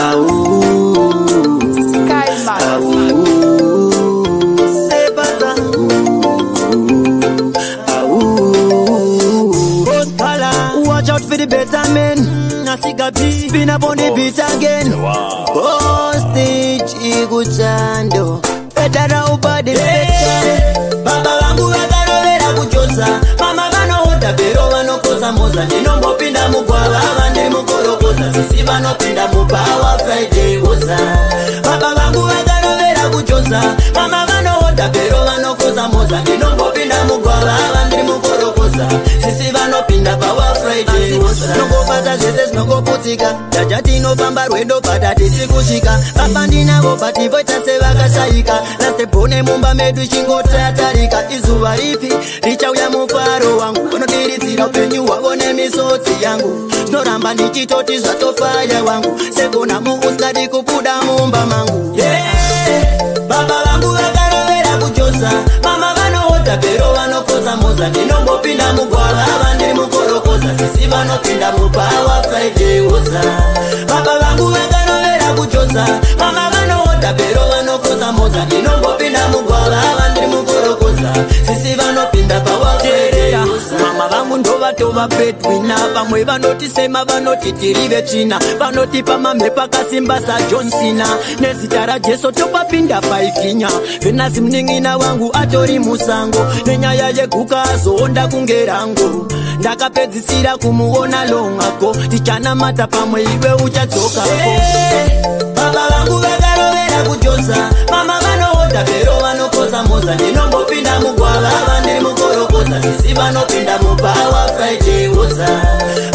Au, Sky Max. au, Sebata. Au, Oscala. Watch out for the better men. Nasiga B. Spin up on the beat again. Postage ikuchando. Better ubadi yeah. Baba vangu vakarovera kujosa. Mama vanohodha bhero vanokoza moza. Ndinombopinda mugwava vandiri mukorokoza. Sisi vanopinda mubhawa Friday woza. Baba vangu vakarovera kujosa. Mama vanohodha bhero vanokoza moza. Ndinombopinda mugwava vandiri mukorokoza. Sisi vanopinda bhawa Friday woza. Nongobata zvese zvinongoputika. Jaja tinofamba rwendo bata tisi kusvika. Baba ndinavo but voita sevakashayika. Last born mumba medu chingotatarika. Izuva ripi richauya mufaro wangu. Unodiridzira upenyu hwavo nemisodzi yangu. Zvinoramba ndichitoti zvatofaya wangu. Segona muuskadi kubuda mumba mangu. Yeah. Baba vangu vakarovera kujosa. Mama vanohodha bhero vanokoza moza. Ndinombopinda mugwava vandiri mukorokoza. Sisi vanopinda mubhawa Friday woza. Baba vangu vakarovera kujosa. Mama vanohodha bhero vanokoza moza. Ndinombopinda mugwava vandiri mukorokoza. Sisi vanopinda bhawa Friday woza. Mama vangu ndovatova breadwinner. Vamwe vanotisema vanoti tiri vetsvina. Vanotipa mamhepo akasimba saJohn Cena. Nezita raJesu topapinda paiginya. Venasi munin'ina wangu atori musango. Nenyaya yeguka azoonda kunge rangu. Ndakapedzisira kumuona long ago. Tichanamata pamwe iwe uchadzokako. Hey, baba vangu vakarovera kujosa. Mama vanohodha bhero vanokoza moza. Ndinombopinda mugwava vandiri mukorokoza. Sisi vanopinda mubhawa Friday woza.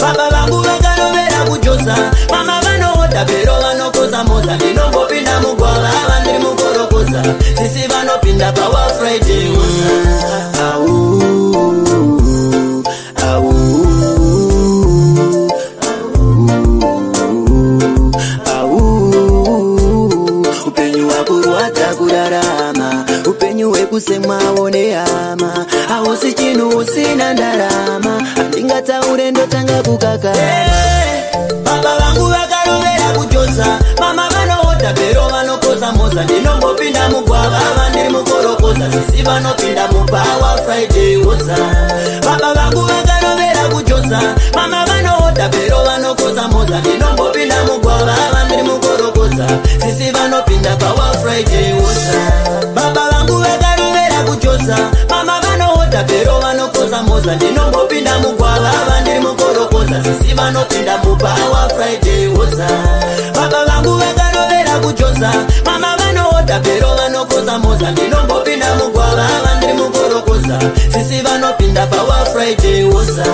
Baba vangu vakarovera kujosa. Mama vanohodha bhero vanokoza moza. Ndinombopinda mugwava vandiri mukorokoza. Sisi vanopinda bhawa Friday woza. Au, au, au, upenyu hwakurwadza kurarama, upenyu hwekusemwawo nehama, hausi chinhu usina ndarama, handingataure ndotanga kukakama. Baba vangu vakarovera kujosa. Mama vanohodha bhero vanokoza moza. Ndinombopinda mugwava vandiri mukorokoza. Sisi vanopinda mubhawa Friday woza. Baba vangu vakarovera kujosa. Mama vanohodha bhero vanokoza moza. Ndinombopinda mugwava vandiri mukorokoza. Sisi vanopinda bhawa Friday woza. Baba vangu vakarovera kujosa. Mama vanohodha bhero vanokoza moza. Ndinombopinda mugwava vandiri mukorokoza. Sisi vanopinda mubhawa Friday woza. Baba vangu vakarovera kujosa. Mama vanohodha bhero vanokoza moza. Ndinombopinda mugwava vandiri mukorokoza. Sisi vanopinda bhawa Friday woza.